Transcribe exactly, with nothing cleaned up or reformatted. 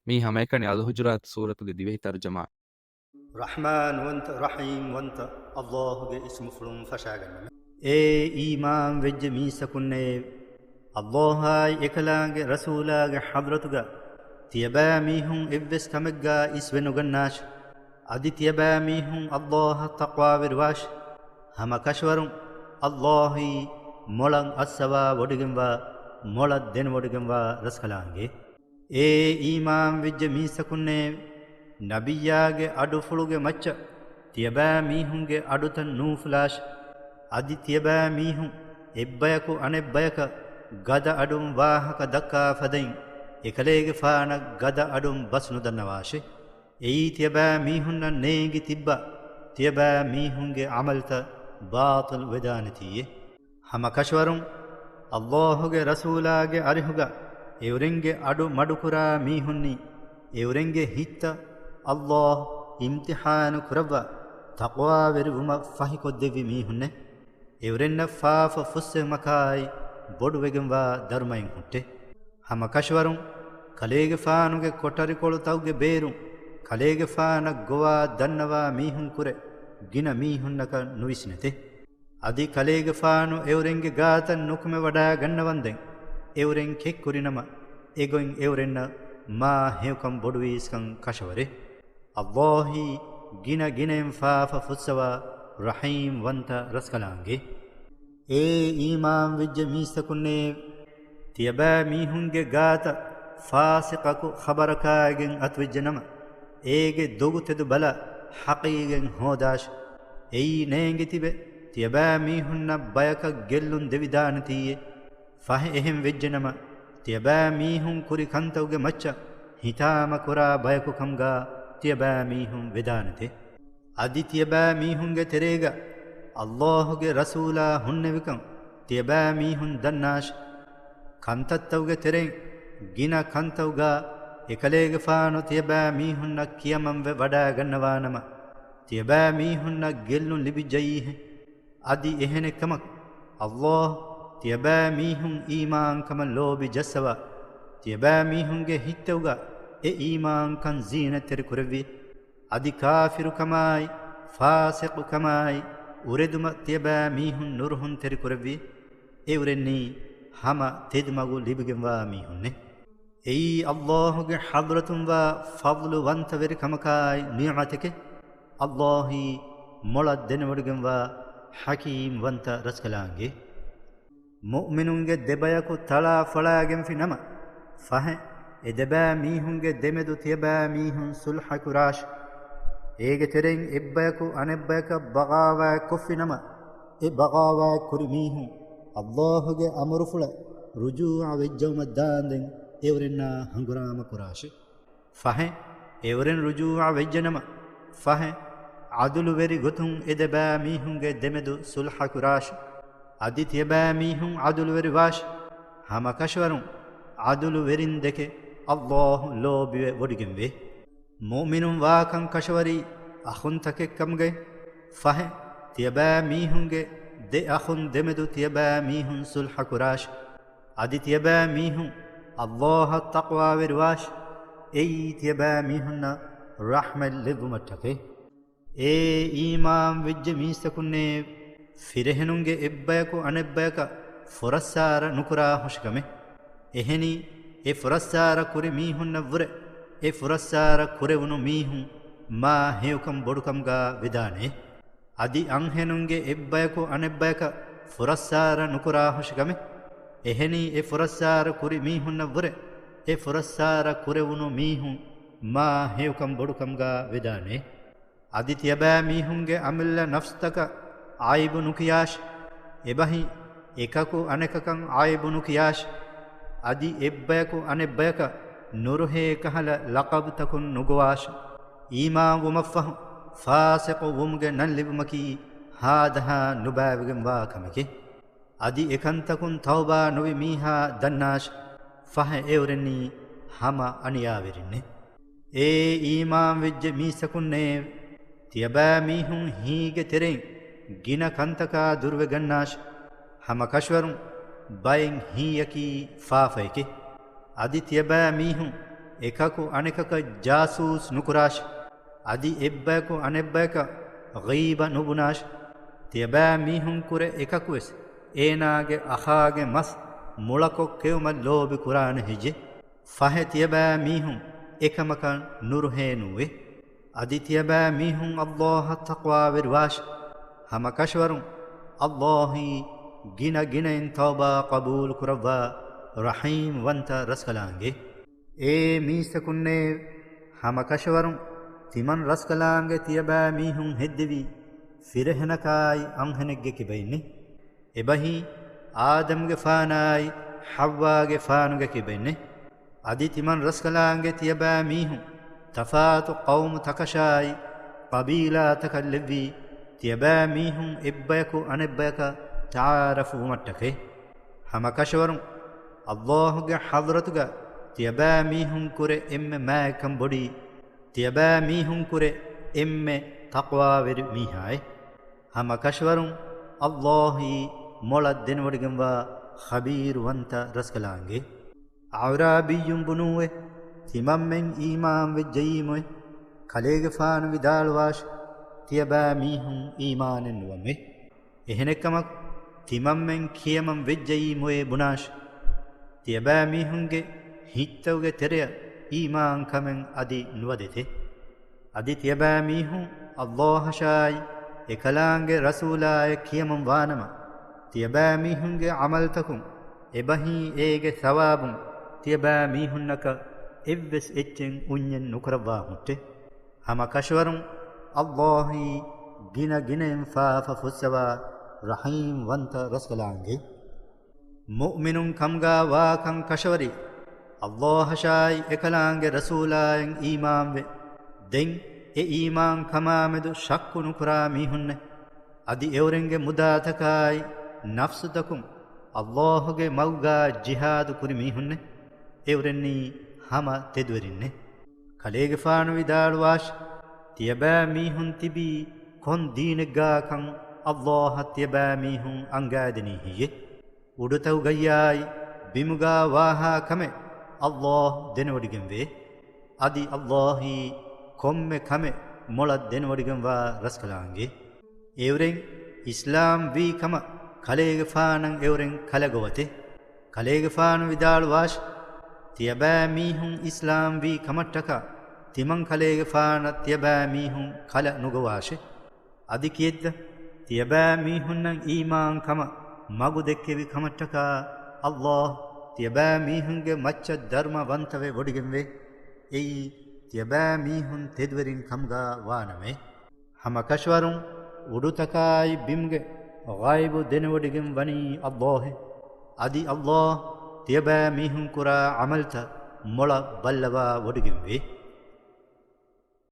މީ ހަމައެކަނި އަލް ހުޖުރާތު ސޫރަތުގެ ދިވެހި ތަރުޖަމާ. ރަޙްމާންވަންތަ، ރަޙީމްވަންތަ އައްލާހުގެ އިސްމުފުޅުން ފަށާގަންނަމެ. އޭ އީމާންވެއްޖެ މީސްތަކުންނޭ! އައްލާހާއި އެކަލާނގެ ރަސޫލާގެ ޙަޟްރަތުގަ ތިޔަބައިމީހުން އެއްވެސް ކަމެއްގަ އިސްވެ ނުގަންނާށި. އަދި ތިޔަބައިމީހުން އައްލާހަށް ތަޤްވާވެރިވާށި. ހަމަ ކަށަވަރުން އައްލާހީ މޮޅަށް އައްސަވާ ވޮޑިގެންވާ، މޮޅަށް ދެނެވޮޑިގެންވާ ރަސްކަލާނގެ. އޭ އީމާންވެއްޖެ މީސްތަކުންނޭ! ނަބިއްޔާގެ އަޑުފުޅުގެ މައްޗަށް ތިޔަބައިމީހުންގެ އަޑުތައް ނޫފުލާށި. އަދި ތިޔަބައިމީހުން އެއްބަޔަކު އަނެއްބަޔަކަށް ގަދަ އަޑުން ވާހަކަ ދައްކާ ފަދައިން، އެކަލޭގެފާނަށް ގަދަ އަޑުން ބަސް ނުދަންނަވާށި. އެއީ ތިޔަބައިމީހުންނަށް ނޭނގި ތިއްބާ، ތިޔަބައިމީހުންގެ ޢަމަލުތައް ބާޠިލު ވެދާނެތީއޭ. ހަމަ ކަށަވަރުން އައްލާހުގެ ރަސޫލާގެ އަރިހުގަ އެއުރެންގެ އަޑު މަޑުކުރާ މީހުންނީ، އެއުރެންގެ ހިތްތައް އައްލާހު އިމްތިޙާނު ކުރައްވާ، ތަޤްވާވެރިވުމަށް ފަހިކޮށްދެއްވި މީހުންނޭ. އެއުރެންނަށް ފާފަ ފުއްސެވުމަކާއި ބޮޑުވެގެންވާ ދަރުމައިން ހުއްޓޭ. ހަމަ ކަށަވަރުން ކަލޭގެފާނުގެ ކޮޓަރިކޮޅުތަކުގެ ބޭރުން ކަލޭގެފާނަށް ގޮވާ ދަންނަވާ މީހުން ކުރެ ގިނަ މީހުންނަކަށް ނުވިސްނެތެ. އަދި ކަލޭގެފާނު އެއުރެންގެ ގާތަށް ނުކުމެވަޑާގަންނަވަންދެން އެއުރެން ކެތްކުރިނަމަ، އެގޮތް އެއުރެންނަށް މާ ހެޔޮކަން ބޮޑުވީސްކަން ކަށަވަރޭ. އައްލާހީ ގިނަ ގިނައިން ފާފަ ފުއްސަވާ ރަޙީމް ވަންތަ ރަސްކަލާނގެ. އޭ އީމާންވެއްޖެ މީސްތަކުންނޭ! ތިޔަބައިމީހުންގެ ގާތަށް ފާސިޤަކު ޚަބަރަކާގެން އަތުވެއްޖެނަމަ، އޭގެ ދޮގުތެދު ބަލާ ޙަޤީގަތް ހޯދާށި. އެއީ ނޭނގި ތިބެ ތިޔަބައިމީހުންނަށް ބަޔަކަށް ގެއްލުން ދެވިދާނެތީއޭ. ފަހެ އެހެން ވެއްޖެނަމަ، ތިޔަބައިމީހުން ކުރި ކަންތަކުގެ މައްޗަށް ހިތާމަކުރާ ބަޔަކު ކަމުގަ ތިޔަބައިމީހުން ވެދާނެތެ. އަދި ތިޔަބައިމީހުންގެ ތެރޭގަ އައްލާހުގެ ރަސޫލާ ހުންނެވިކަން ތިޔަބައިމީހުން ދަންނާށި. ކަންތައްތަކުގެ ތެރެއިން ގިނަ ކަންތަކުގަ އެކަލޭގެފާނު ތިޔަބައިމީހުންނަށް ކިޔަމަންވެ ވަޑާގަންނަވާނަމަ، ތިޔަބައިމީހުންނަށް ގެއްލުން ލިބިއްޖައީހެއް. އަދި އެހެނެއްކަމަކު، އައްލާހު ތިޔަބައިމީހުން އީމާންކަމަށް ލޯބި ޖައްސަވާ، ތިޔަބައިމީހުންގެ ހިތްތަކުގަ އެ އީމާންކަން ޒީނަތްތެރިކުރެއްވި. އަދި ކާފިރުކަމާއި، ފާސިޤުކަމާއި، އުރެދުމަށް ތިޔަބައިމީހުން ނުރުހުންތެރިކުރެއްވި. އެއުރެންނީ ހަމަ ތެދުމަގު ލިބިގެންވާ މީހުންނޭ. އެއީ އައްލާހުގެ ޙަޟްރަތުންވާ ފަޟްލުވަންތަވެރިކަމަކާއި ނިޢުމަތެކޭ. އައްލާހީ މޮޅަށް ދެނެވޮޑިގެންވާ ޙަކީމް ވަންތަ ރަސްކަލާނގެ. މުއުމިނުންގެ ދެބަޔަކު ތަޅާފޮޅާގެންފި ނަމަ، ފަހެ، އެ ދެބައިމީހުންގެ ދެމެދު ތިޔަބައިމީހުން ސުލްޙަކުރާށި. އޭގެ ތެރެއިން އެއްބަޔަކު އަނެއްބަޔަކަށް ބަޣާވާތްކޮށްފި ނަމަ، އެ ބަޣާވާތްކުރި މީހުން އައްލާހުގެ އަމުރުފުޅަށް ރުޖޫޢަ ވެއްޖައުމަށް ދާންދެން އެއުރެންނާ ހަނގުރާމަ ކުރާށި. ފަހެ، އެއުރެން ރުޖޫޢަ ވެއްޖެނަމަ، ފަހެ، ޢަދުލުވެރި ގޮތުން އެ ދެބައިމީހުންގެ ދެމެދު ސުލްޙަކުރާށި. އަދި ތިޔަބައިމީހުން ޢަދުލުވެރިވާށި. ހަމަކަށަވަރުން ޢަދުލުވެރިންދެކެ އައްލާހު ލޯބިވެ ވޮޑިގެންވޭ. މުއުމިނުން ވާކަން ކަށަވަރީ އަޚުންތަކެއްކަމުގައި. ފަހެ، ތިޔަބައިމީހުންގެ ދެ އަޚުން ދެމެދު ތިޔަބައިމީހުން ސުލްޙަކުރާށި. އަދި ތިޔަބައިމީހުން އައްލާހަށް ތަޤްވާވެރިވާށި. އެއީ ތިޔަބައިމީހުންނަށް ރަޙްމަތް ލެއްވުމަށްޓަކައި. އޭ އީމާންވެއްޖެ މީސްތަކުންނޭ! ފިރިހެނުންގެ އެއްބަޔަކު އަނެއްބަޔަކަށް ފުރައްސާރަ ނުކުރާ ހުށިކަމެއް. އެހެނީ، އެ ފުރައްސާރަ ކުރި މީހުންނަށްވުރެ އެ ފުރައްސާރަ ކުރެވުނު މީހުން މާ ހެޔޮކަން ބޮޑުކަމުގަ ވެދާނެ. އަދި އަންހެނުންގެ އެއްބަޔަކު އަނެއްބަޔަކަށް ފުރައްސާރަ ނުކުރާ ހުށިކަމެއް. އެހެނީ، އެ ފުރައްސާރަ ކުރި މީހުންނަށްވުރެ އެ ފުރައްސާރަ ކުރެވުނު މީހުން މާ ހެޔޮކަން ބޮޑުކަމުގަ ވެދާނެ. އަދި ތިޔަބައިމީހުންގެ އަމިއްލަ ނަފްސުތަކަށް ޢައިބު ނުކިޔާށި. އެބަހީ، އެކަކު އަނެކަކަށް ޢައިބު ނުކިޔާށި. އަދި އެއްބަޔަކު އަނެއްބަޔަކަށް ނުރުހޭ ކަހަލަ ލަޤަބުތަކުން ނުގޮވާށި. އީމާންވުމަށްފަހު، ފާސިޤު ވުމުގެ ނަން ލިބުމަކީ ހާދަހާ ނުބައިވެގެންވާ ކަމެކޭ. އަދި އެކަންތަކުން ތައުބާ ނުވި މީހާ ދަންނާށި. ފަހެ އެއުރެންނީ ހަމަ އަނިޔާވެރިންނޭ. އޭ އީމާންވެއްޖެ މީސްތަކުންނޭ! ތިޔަބައިމީހުން ހީގެ ތެރެއިން ގިނަ ކަންތަކާ ދުރުވެގަންނާށި. ހަމަކަށަވަރުން ބައެއް ހީއަކީ ފާފައެކޭ. އަދި ތިޔަބައިމީހުން އެކަކު އަނެކަކަށް ޖާސޫސް ނުކުރާށި. އަދި އެއްބަޔަކު އަނެއްބަޔަކަށް ޣީބަ ނުބުނާށި. ތިޔަބައިމީހުންކުރެ އެކަކުވެސް އޭނާގެ އަޚާގެ މަސް މުޅަކޮށް ކެއުމަށް ލޯބި ކުރާނެ ހެއްޔެ؟ ފަހެ ތިޔަބައިމީހުން އެކަމަކަށް ނުރުހޭނޫވޭ. އަދި ތިޔަބައިމީހުން ﷲ އަށް ތަޤްވާވެރިވާށި. ހަމަކަށަވަރުން ﷲ އީ ގިނަ ގިނައިން ތައުބާ ޤަބޫލު ކުރައްވާ ރަޙީމް ވަންތަ ރަސްކަލާނގެ. އޭ މީސްތަކުންނޭ! ހަމަކަށަވަރުން ތިމަން ރަސްކަލާނގެ ތިޔަބައިމީހުން ހެއްދެވީ ފިރިހެނަކާއި އަންހެނެއްގެ ކިބައިންނޭ. އެބަހީ އާދަމްގެފާނާއި ޙައްވާގެފާނުގެ ކިބައިންނޭ. އަދި ތިމަން ރަސްކަލާނގެ ތިޔަބައިމީހުން ތަފާތު ޤައުމުތަކަށާއި ޤަބީލާތަކަށް ލެއްވީ ތިޔަބައިމީހުން އެއްބަޔަކު އަނެއްބަޔަކަށް ތަޢާރަފުވުމަށްޓަކައި. ހަމަކަށަވަރުން ﷲގެ ޙަޟްރަތުގަ ތިޔަބައިމީހުންކުރެ އެންމެ މާތްކަން ބޮޑީ ތިޔަބައިމީހުންކުރެ އެންމެ ތަޤްވާވެރި މީހާއޭ. ހަމަކަށަވަރުން ﷲ އީ މޮޅަށް ދެނެވޮޑިގެންވާ ޚަބީރުވަންތަ ރަސްކަލާނގެ. އަޢުރާބީއުން ބުނޫއެ، ތިމަންމެން އީމާން ވެއްޖައީމުއެ. ކަލޭގެފާނު ވިދާޅުވާށި، ތިޔަބައިމީހުން އީމާނެއް ނުވަންވޭ. އެހެނެއްކަމަކު، ތިމަންމެން ކިޔަމަން ވެއްޖައީމުއޭ ބުނާށި، ތިޔަބައިމީހުންގެ ހިތްތަކުގެ ތެރެއަށް އީމާންކަމެއް އަދި ނުވަދެތެ. އަދި ތިޔަބައިމީހުން ﷲ އަށާއި އެކަލާނގެ ރަސޫލާއެއް ކިޔަމަން ވާނަމަ، ތިޔަބައިމީހުންގެ ޢަމަލުތަކުން އެބަހީ އޭގެ ސަވާބުން ތިޔަބައިމީހުންނަކަށް އެއްވެސް އެއްޗެއް އުންޏެއް ނުކުރައްވާ ހުއްޓެ. ހަމަކަށަވަރުން ﷲ އީ ގިނަ ގިނައިން ފާފަ ފުއްސަވާ ރަޙީމް ވަންތަ ރަސްކަލާނގެ. މުއުމިނުން ކަމުގާ ވާކަން ކަށަވަރީ، ﷲ އަށާއި އެކަލާނގެ ރަސޫލާއަށް އީމާންވެ، ދެން އެ އީމާން ކަމާމެދު ޝައްކު ނުކުރާ މީހުންނެއް، އަދި އެއުރެންގެ މުދާތަކާއި ނަފްސުތަކުން ﷲގެ މަގުގާ ޖިހާދު ކުރި މީހުންނެއް، އެއުރެންނީ ހަމަ ތެދުވެރިންނެއް. ކަލޭގެފާނު ވިދާޅުވާށި، ތިޔަބައިމީހުން ތިބީ ކޮން ދީނެއްގާކަން ﷲ އަށް ތިޔަބައިމީހުން އަންގާދެނީ ހެއްޔެ؟ އުޑުތަކުގައްޔާއި ބިމުގާ ވާހާ ކަމެއް ﷲ ދެނެވޮޑިގެންވޭ. އަދި ﷲ އީ ކޮންމެ ކަމެއް މޮޅަށް ދެނެވޮޑިގެންވާ ރަސްކަލާނގެ. އެއުރެން އިސްލާމް ވީ ކަމަށް ކަލޭގެފާނަށް އެއުރެން ކަލަ ގޮވަތެ. ކަލޭގެފާނު ވިދާޅުވާށި، ތިޔަބައިމީހުން އިސްލާމް ވީ ކަމަށްޓަކާ ތިމަން ކަލޭގެފާނަށް ތިޔަބައިމީހުން ކަލަ ނުގޮވާށެ. އަދި ކިއެއްތަ؟ ތިޔަބައިމީހުންނަށް އީމާން ކަމަށް މަގު ދެއްކެވި ކަމަށްޓަކާ ﷲ ތިޔަބައިމީހުންގެ މައްޗަށް ދަރުމަވަންތަވެ ވޮޑިގެންވޭ. އެއީ ތިޔަބައިމީހުން ތެދުވެރިން ކަމުގާ ވާނަމޭ. ހަމަކަށަވަރުން އުޑުތަކާއި ބިމުގެ ޣައިބު ދެނެވޮޑިގެން ވަނީ ﷲ އޭ. އަދި ﷲ ތިޔަބައިމީހުން ކުރާ ޢަމަލުތައް މޮޅަށް ބައްލަވާ ވޮޑިގެންވޭ.